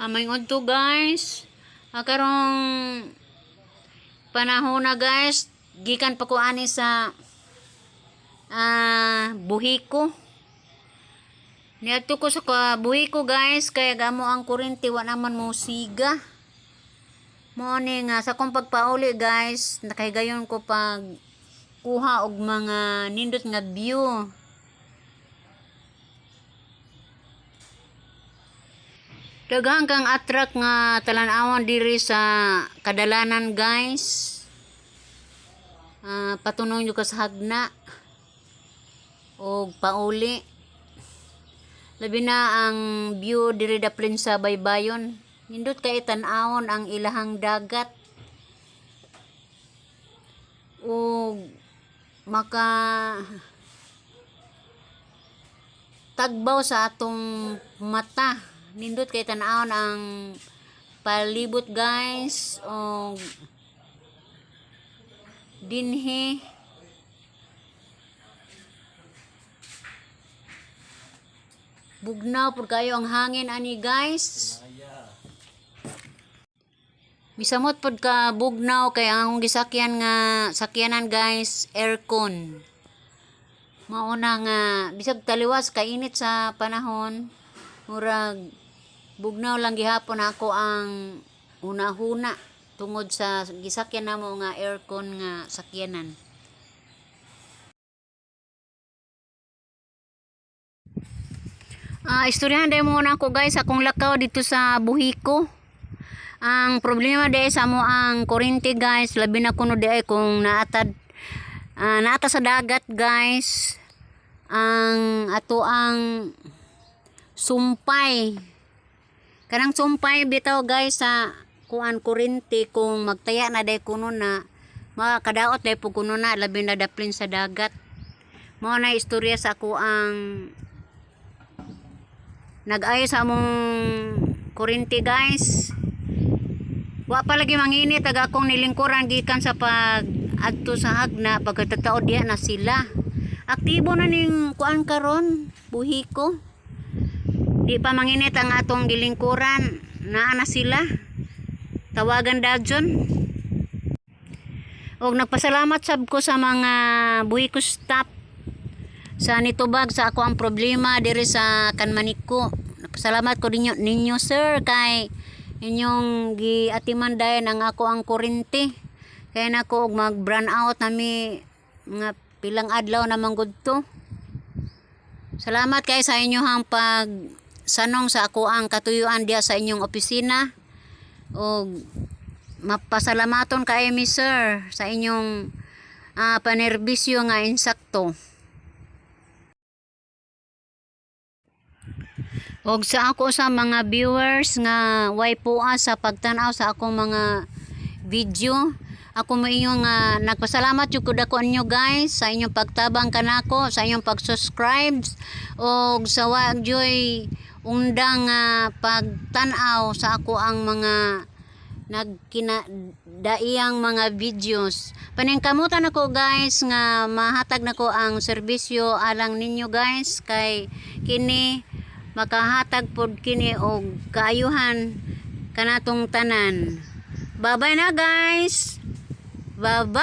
Amay udto, guys. Karong panahon na, guys, gikan pa ko ani sa Buhiko. Niadto ko sa Buhiko, guys, kay gamo ang kuryente wa naman mo siga. Mao ni nga sa akong pagpauli, guys, nakahigayon ko pag kuha og mga nindot nga view. Daghan kang attract nga talan-awon diri sa kadalanan, guys. Patunong ka sa hagna og pauli. Labi na ang view diri daplin sa Baybayon. Nindot kay tan-awon ang ilahang dagat. Ug maka tagbaw sa atong mata. Nindot kay tan-awon ang palibot, guys, og dinhi bugnaw pud kayo ang hangin ani, guys. Misamot pud ka bugnaw kay ang akong gisakyan nga sakyanan, guys, aircon. Mao na nga bisag taliwas kainit sa panahon, murag bugnaw lang gihapon ako ang huna-huna tungod sa gisakyan namo nga aircon nga sakyanan. Istoryahan dahil muna ako, guys, akong lakaw dito sa Buhiko. Ang problema dahil sa mo ang kuryente, guys, labi na kuno diay kung naata sa dagat, guys. Ang ato ang sumpay. Kanang sumpay bitaw, guys, sa kuan kuryente kung magtaya na day kuno na makadaot day pug kuno na, labi na daplin sa dagat. Mao na istorya sa ako ang nag-ayo sa among kuryente, guys. Wa pa lagi manginit aga akong nilingkuran gikan sa pag adto sa hagna, pagkatataod diha na sila. Aktibo na ning kuan karon, Buhiko. Di pa manginit ang atong gilingkuran, naa na sila. Tawagan dajon. Og nagpasalamat sab ko sa mga Buhiko staff sa nitubag sa ako ang problema diri sa Kanmaniko. Nagpasalamat ko ninyo, sir, kay inyong giatiman dayon ang ako ang kuryente. Kaya nako og mag brown out nami mga pilang adlaw na manggod to. Salamat kay sa inyong pag sanong sa ako ang katuyuan diya sa inyong opisina. Og mapasalamaton kay mi, sir, sa inyong panerbisyo nga insakto. Og sa ako sa mga viewers nga way pua sa pagtan-aw sa akong mga video, ako mo inyo nga nagpasalamat jud ko dako ninyo, guys, sa inyong pagtabang kanako, sa inyong pag-subscribe og sa wa joy undang nga pagtan-aw sa ako ang mga nagkina daiyang mga videos. Paningkamutan ako, guys, nga mahatag nako ang serbisyo alang ninyo, guys, kay kini makahatag pod kini og kaayuhan kanatong tanan. Bye-bye na, guys. Bye-bye.